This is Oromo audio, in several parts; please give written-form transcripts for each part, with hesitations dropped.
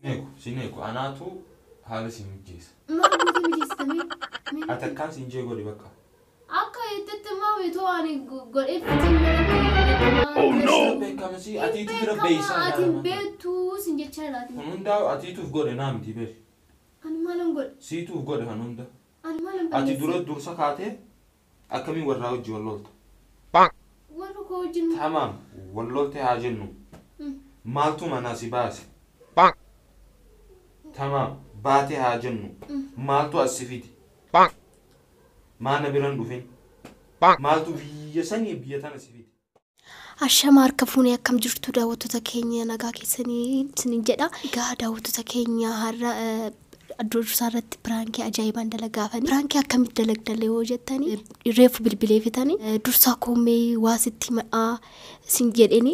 Eegu, siin eegu. Anaatu haala siin mijeessa. Maal gootee mijeessitamee? Ati akkaan siin jee godhi bakka. Akka jettetti immoo bitoo ani godhee fitiin malee. Oh no! Beekama si atiitu bira beeysaa. Ati hin beektuu sin jechaa jiraati. Kun hundaa atiituuf godhe naa miti beeki. Ani maalan godhe? Siituuf godhe kan hunda. Ani maalan Ati balleesse? dura dursa kaatee akkamiin warraa wajji wal lolta? Warra koo wajjin. Tamaam wal lolte haa jennu. Maaltu manaa si baase? Tamaam baate haa jennu. Maaltu as si fide? Maana biran dhufin? Maaltu biyya sanii biyya tana si fide? Ashama harka fuunee akkam jirtu daawwattoota keenya nagaa keessanii isiniin jedha. Egaa daawwattoota keenya har'a dursaa irratti piraankii ajaa'ibaan dalagaafanii. Piraankii akkamitti dalagdalle yoo jettanii reefu bilbilee fitanii dursaa koomee waa sitti ma'aa isin jedheni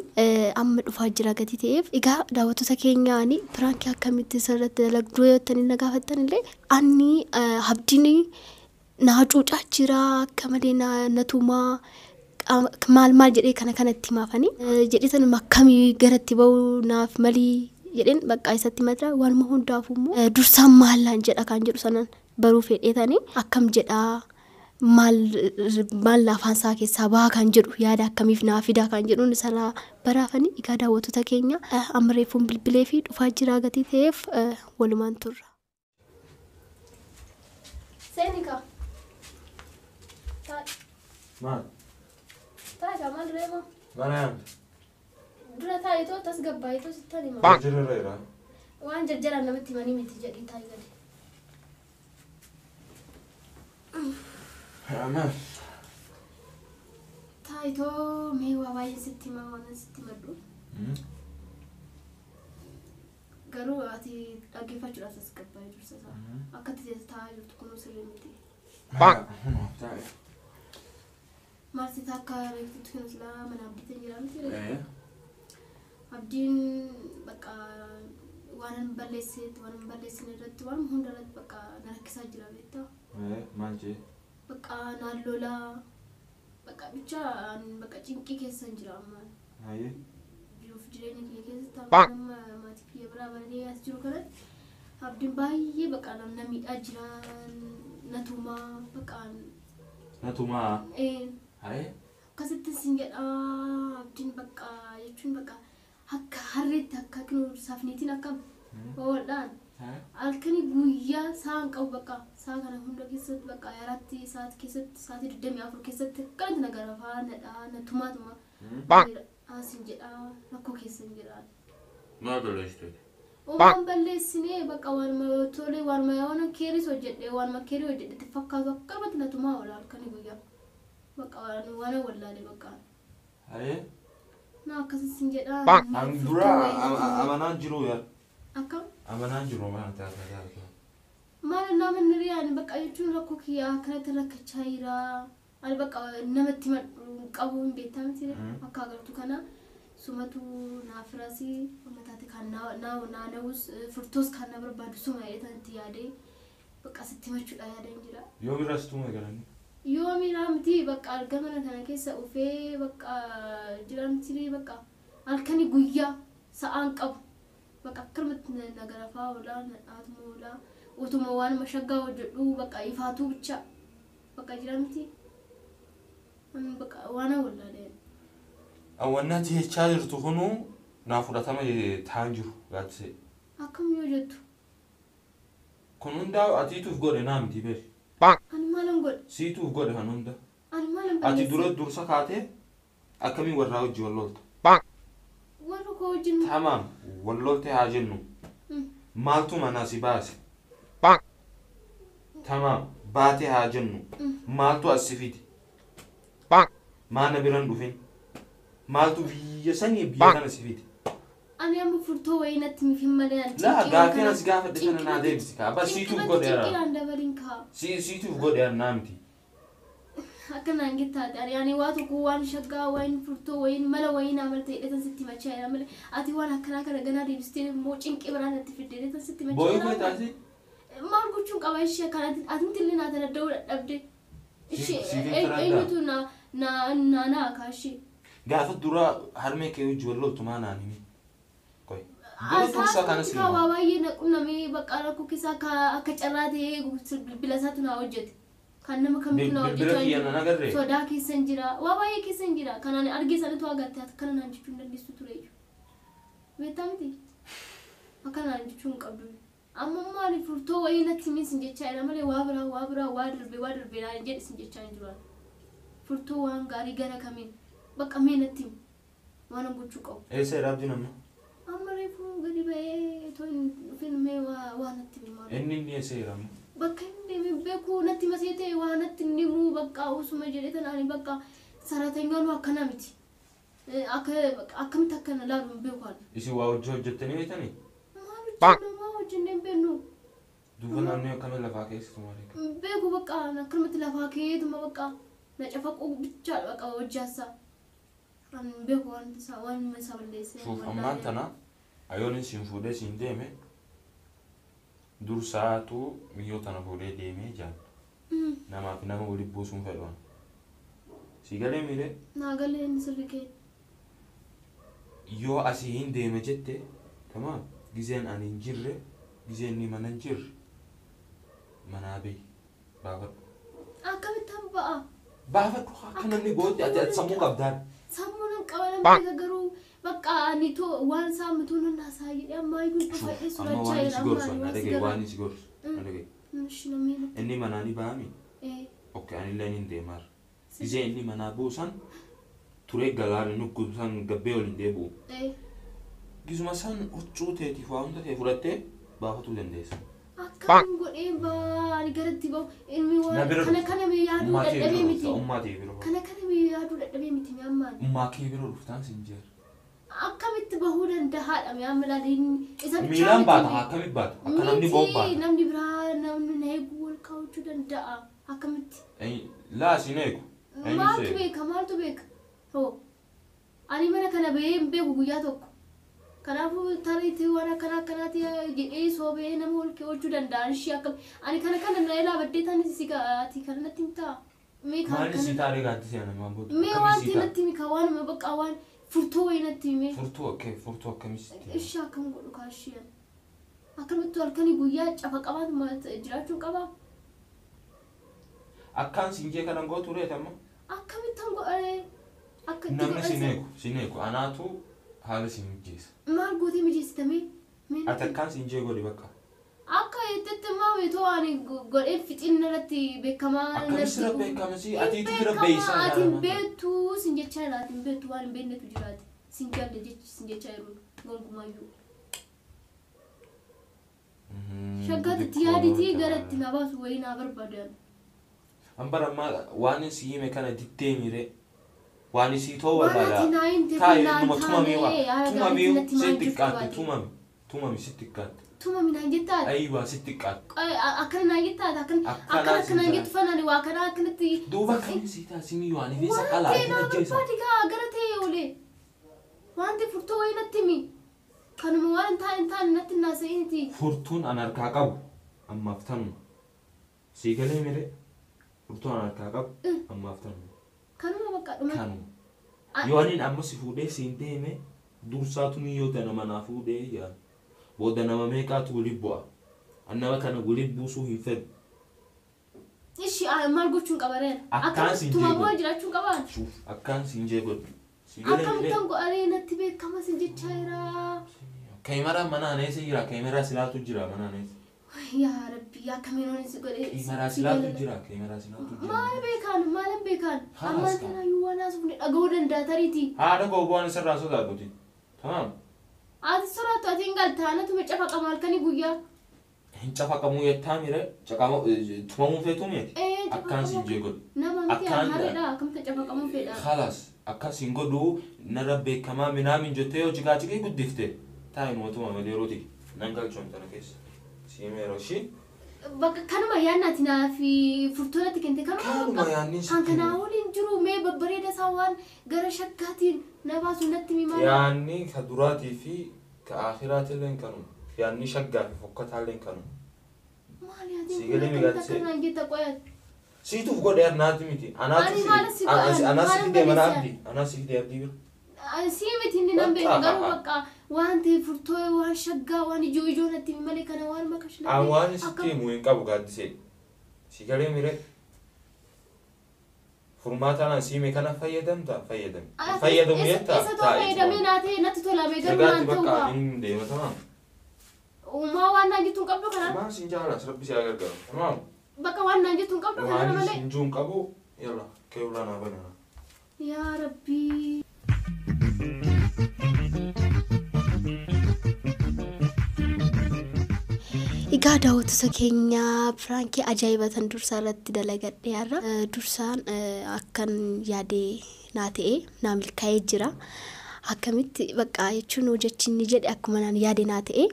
amma dhufaa jira gatii ta'eef. Egaa daawwattoota keenya ani piraankii akkamitti isarratti dalagduu yoo jettanii na gaafattan illee ani abdiin naa cuucaa jira akka malee na tumaa. Maal maal jedhee kana kanatti himaafanii jedhee sanuma akkamii garatti ba'uu naaf malii jedheen bakka isatti madara waanuma hundaafuu immoo dursaan maallaan jedha kan jedhu sanan baruu fedheetanii akkam jedhaa maal maal afaan isaa keessaa bahaa kan jedhu yaada akkamiif naa fidaa kan jedhuun sana baraafanii. Egaa daawwattoota keenya amma reefuun bilbilee fi dhufaa jiraa gatii ta'eef walumaan turra. Seenika. Maal? Taayitaa maal reema? Mana yaamte? Dura taayitoo tasgabbaayitoo sittan hima. Waajjira irra jira. Waan jarjaraan namatti himanii miti jedhii taayi gadi. Maal? Taayitoo mee waa baay'ee sitti hima waan sitti himadhu. Garuu ati dhaggeeffachuudhaaf tasgabbaayii dursa isaa. Akka ati taa'aa jirtu kunuu sirrii miti. Taayi. Maal si akka beektutti kan silaa mana abdiitiin jira miti. Abdiin bakka waan hin balleesseetti waan hin balleessine irratti waan hunda irratti bakka na rakkisaa jira beektaa. Maal jee? Bakka naan lolaa bakka bicha bakka cinqii keessa hin jira amma. Jiruuf jireenya kiyya keessatti amma maatii kiyya biraa bananii as jiru kanatti abdiin baay'ee bakka na miidhaa jira na tumaa bakka. Na tumaa? Akkasitti sin jedha abdiin bakka jechuun bakka akka harreetti akka safniitiin akka oolhaan halkanii guyyaa sa'aan qabu bakka sa'a kana hunda keessatti bakka yaraatti sa'aatii keessatti sa'aatii 24 keessatti akkanatti na garafaa na dhahaa na tumaa tumaa asin jedha rakkoo keessa hin jira. Maal balleessite? Waan balleessinee bakka waanuma tolee waanuma waan keeris hojjedhe waanuma keerii hojjedhetti fakkaatu akkanumatti na tumaa oola halkanii guyyaa. Bakka waan wallaalee bakka. Na akkasii sin jedha. An dura amanaan jiru yaa. Akkam? Amanaan jiru maal taata? Maal namni riyaan bakka jechuun rakkoo kiyyaa akkanatti rakkachaa jira. Ani bakka namatti himadhu qabu hin beektaa miti akka agartu kana sumatu naaf firasii ummataati kan naanawus furtoos kan na barbaadu suma jedhetan itti yaadee bakka sitti himachuudha yaadeen jira. Yoo biraas tuma galanii? Yoo miraa miti bakka argamana kana keessa ufee bakka jiran bakka halkanii guyyaa sa'aan qabu bakka akkanumatti na garafaa oolaa na dhaatuma oolaa utuma waan mashaggaa hojjedhu bakka ifaatuu bicha bakka jiran miti bakka waan wallaalee. Awwannaa jechaa jirtu kunuu naa fudhatama ta'an jiru gaaddisee. Akkam yoo jettu? Kun hundaa atiituuf godhe naa miti beeki. Ani maalan godhe? Siituuf godhe kan hunda. Ani maalan Ati balleesse? dura dursa kaatee akkamiin warraa wajji wal lolta? Warra koo wajjin. Tamaam wal lolte haa jennu. Maaltu manaa si baase? Tamaam baate haa jennu. Maaltu as si fide? Maana biran dhufin? Maaltu biyya sanii biyya tana si fide? Ani amma furtoo wayii natti mifin malee ani Laa gaaffii as gaafadhe sana naa deebisi kaa. Bas siituuf godhe cinqii yaa. naan dabalin kaa. Siituuf godhe yaa naa miti. Akka naan gettaate ani ani waa tokko waan shaggaa wayin furtoo wayin mala wayii naa malte jedhetan sitti himachaa jira malee ati waan akkanaa kana ganaa deebistee immoo cinqii biraa natti fidde jedhetan sitti himachaa Boo'ii jira. koo taasi? Maal gochuun qaba ishee kana atinti illee naa tanadda'uu dadhabde. Ishee Siif hin taraddaa? eenyutu na na na na kaa ishee. Gaafa dura harmee kee wajji wal loltu maa naan himi? Qoy. Dura dursaa kana si Waa baay'ee na qunnamee bakka rakkoo keessa akka carraa ta'ee bilbila isaatu naa hojjete. Kan nama kamitu naa Bilbila hojjechaa kiyya nan agarree? Sodaa keessa hin jira. Waa baay'ee keessa hin jira. Kanaan argee sanatu agarte akkana naan jechuu hin dandeessu ture iyyuu. Beektaa miti? Akkana naan jechuu hin qabdu. Amma maali furtoo wayii natti himin sin jechaa jira malee waa biraa waa biraa waa darbee waa darbee naan jedhi sin jechaa hin jiru. Furtoo waan gaarii gara kamiin bakka mee natti himi. Waan an gochuu qabu. Eessa jira abdiin amma? Amma reefu gadi ba'ee otoo hin dhufin mee waa natti himi maali? Inni eessa jira amma? Bakka inni deeme beeku natti masee ta'e waa natti hin himu bakka usuma jedhee tanaan bakka saratanyaan akkana miti. Akkamitti akkana laalu hin beeku ani. Isin waa hojii hojjettanii beektanii? Maal hojjennu maa hojjennee hin beeknu. Duuba naannoo akkamiin lafaa keessattu maali? Beeku bakka akkanumatti lafaa keetuma bakka na cafaquu bichaadha bakka hojjaasaa. Ani hin beeku waan isaa waan isa balleessee. Shuuf ammaan tana ayoon siin fuudhee siin deeme dursaatu miyyoo tana fuudhee deemee jaan. Namaaf nama walitti buusuun fedhan. Si galee miiree? Naa galee inni sirri kee. Yoo asii hin deeme jette tamaam gizeen ani hin jirre gizeen inni mana hin jirre manaa bahi baafadhu. Akkamitti ba'a? Baafadhu akka namni gootti ati sammuu qabdaan. Sammuu nan qaba nan beeka garuu bakka ani too waan isaa mituu nan haasaa jedhee ammaa iyyuu dhufadhee Amma surachaa waan jira si amma gorsu ani na waan si dhagaye gara. waan si gorsu na dhagaye. Ishi namni natti. Inni manaa ni ba'ami? Okay anillee ni deemaara. Gizee inni manaa buusan turee galaana nuggusan gabbee waliin deebi'u. Gizuma san huccuu teetiif waa hunda ta'e fudhattee baafatuu dandeessa. Akkam godhee baa ani garatti ba'u ilmi Na waan bira kana dhufta. kana mee yaaduu Ummaa kee bira dadhabee dhufta. miti. Ummaa kee bira dhufta. Kana kana mee yaaduu dadhabee miti mee ammaan. Ummaa kee bira dhuftaan sin jeera. Akkamitti bahuu danda'aadha mee amma ilaali isa bichaa Miilaan miti baata mee. akkamitti baata? Akka namni ba'u Miti baata. namni biraa namni na eeguu wal kaawwachuu danda'a akkamitti. Laa sin eegu. Eenyu si Maaltu eegu? beeka maaltu beeka hoo ani mana kana bahee hin beeku guyyaa tokko. Kanaafuu tariitii waan akkana akkanaati jedhee soobee nama ol kaawwachuu danda'a ishee akkam ani kana kana na ilaa baddee taanis si gaati kana natti himtaa. Mee kan Maali si kana taaree gaaddisee namaan booda? mee Akkamii wanti si ta'a? natti himi ka waanuma bakka waan furtuu wayii natti hime. Furtuu akkee furtuu akkamii sitti hima? Ishee akkam godhu kaa ishee akkanumatti halkanii guyyaa cafa qabaatuma jiraachuu qabaa. Akkaan siin jee kanan gootu reet amma? Akkamitti han godharee? Akka itti Namni sin godhan eegu sin eegu anaatu haala sin mijeessa. maal gootee mijeessitamee? Mee Ati natti akkaan siin jee godhi bakka. Akka jettetti immoo itoo ani godhee fixin irratti beekamaa Akkami sirra beekama si atiitu bira Beekamaa beeysaa ati hin ilaalamaa. beektu sin jechaa jira ati hin beektu waan hin beeknetu jiraate sin jalle jechi sin jechaa jiru gonkumaayyuu. Shaggaatti itti yaaditii gara itti na baasu wayii naa barbaadan. Ambara ammaa waan si hime kana diddee miire. Waan isii too Waan ati wallaalaa. naa himte Taa'i kun naan numa tumamee waa. taane haala Tumamee gaariitti natti si himaa jirtu xiqqaatte ati. tumame. Tumame si xiqqaatte. Tumami naan jettaati. Ayiwaa si xiqqaatte. Akkana naan jettaati akkana Akkanaa akkana si akka naan ta'a. jettu fanaan waa kana akkanatti. Duuba akkamiin si ta'a simii waan ifee saqqalaa Wanti ati naa ajjeesa. barbaadi kaa gara ta'e olee. Wanti furtuu wayii natti himi. Kanuma waan hin taane hin taane natti hin haasa'initi. Furtuun an harkaa qabu ammaaf tanuma. Sii galee miree? Furtuun an harkaa qabu ammaaf tanuma. Kanuma bakka dhuma. Kanuma. Yoo ani amma si fuudhee siin deeme dursaatu miyyoo tana manaa fuudhee yaa. Booda nama meeqaatu waliin bu'a. An nama kana waliin buusuu hin fedhu. Ishi maal gochuun qaba reera? Akkaan siin Tumamoo jeequ. jiraachuun qabaan? Shuuf akkaan siin jeequ. Sii galee miree? Akkamittan godharee natti beekama sin jechaa jira. Kaameeraa mana aneessa jira. Kaameeraa silaatu jira mana aneessa. Yaa Rabbi akkamiin oon si godhee. Kaameeraa silaatu jira. Kaameeraa silaatu jira. Maal beekaan maal beekaan? Haala Ammaan asxaa. tanaayyuu waan haasofne dhaga'uu danda'a tariitii. Haadha koo bu'aan isarraa sodaatuti. Tamaam. Ati soraattu ati hin galta anatu cafaqama halkanii guyyaa. Hin cafaqamuu jettaa mire tumamuu feetuu miti. Akkaan siin jee godhu. Nama miti Akkaan- harreedha akkamitti cafaqamuu fedha. Khalaas akkaan siin godhu narra beekamaa minaamin jettee yoo jigaa jigee guddifte taa'i mootummaa malee yerooti nan galchuun tana keessa. Siima yeroo ishii. Bakka kanuma yaadni ati naa fi furtuu natti kennite kanuma Kanuma bakka yaadni si kan kanaa kenne. waliin jiru mee babbareeda isaa waan gara shaggaatiin na baasu natti himaa. Yaanni ka duraatii fi ka akhiraatillee kanuma. Yaanni shaggaa fi fokkataallee kanuma. Maali ati Si galee kun migaatti akkanaan jetta qoyat. Siituuf godhe anaati miti. Anaatu Ani maal si godhan? Anaa si Maal fidee mana balleessan? abdii. Anaa si fidee abdii bira. Si miti inni nan beeku garuu bakka waan ta'e furtoo waan shaggaa waan ijoo ijoo natti himi malee kana waan maka An waan sitti himu hin qabu gaaddisee. Si galee mire. Furmaata naan siime kana fayyadamta fayyadami. Hin fayyadamu jettaa Isa too taa'i. fayyadamee naa ta'e natti tolame garuu Nagaatti naan ta'u bakka gaa. hin deema tamaam. Uumaa waan naan jettu hin qabdu kana. Maal sin jaalas rabbi si haa gargaaru. Tamaam. Bakka waan naan jettu hin qabdu kana Waan malee. sin juu hin qabu yalla kee ulaa naa banana. Yaa Rabbii. Egaa daawwattoota keenya piraankii ajaa'iba tan dursaa irratti dalagadhe har'a. Dursaan akkan yaade naa ta'e naa milkaa'ee jira. Akkamitti bakka jechuun hojjechi inni jedhe akkuma naan yaade naa ta'e.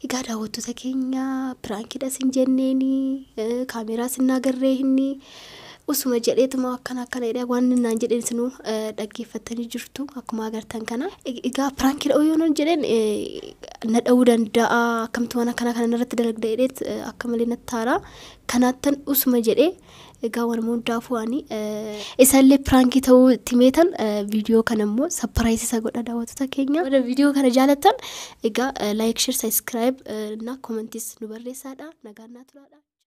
Egaa daawwattoota keenya piraankiidha sin jenneeni kaameeraa sin agarree inni usuma jedheetuma akkana akkana jedhee waan inni naan jedheen sinuu dhaggeeffattanii jirtu akkuma agartan kana. Egaa piraankiidha yoo naan jedheen na dha'uu danda'a akkamtu waan akkana kana irratti dalagda jedheet akka malee natti taara. Kanaattan usuma jedhee egaa waanuma hundaafuu ani isaallee piraankii ta'uu itti meetan viidiyoo kana immoo sapiraayis isa godha daawwattoota keenya. Warra viidiyoo kana jaalattan egaa laayik, sheer, sabiskiraayib na koomantiis nu barreessaadha. Nagaan naa turaadha.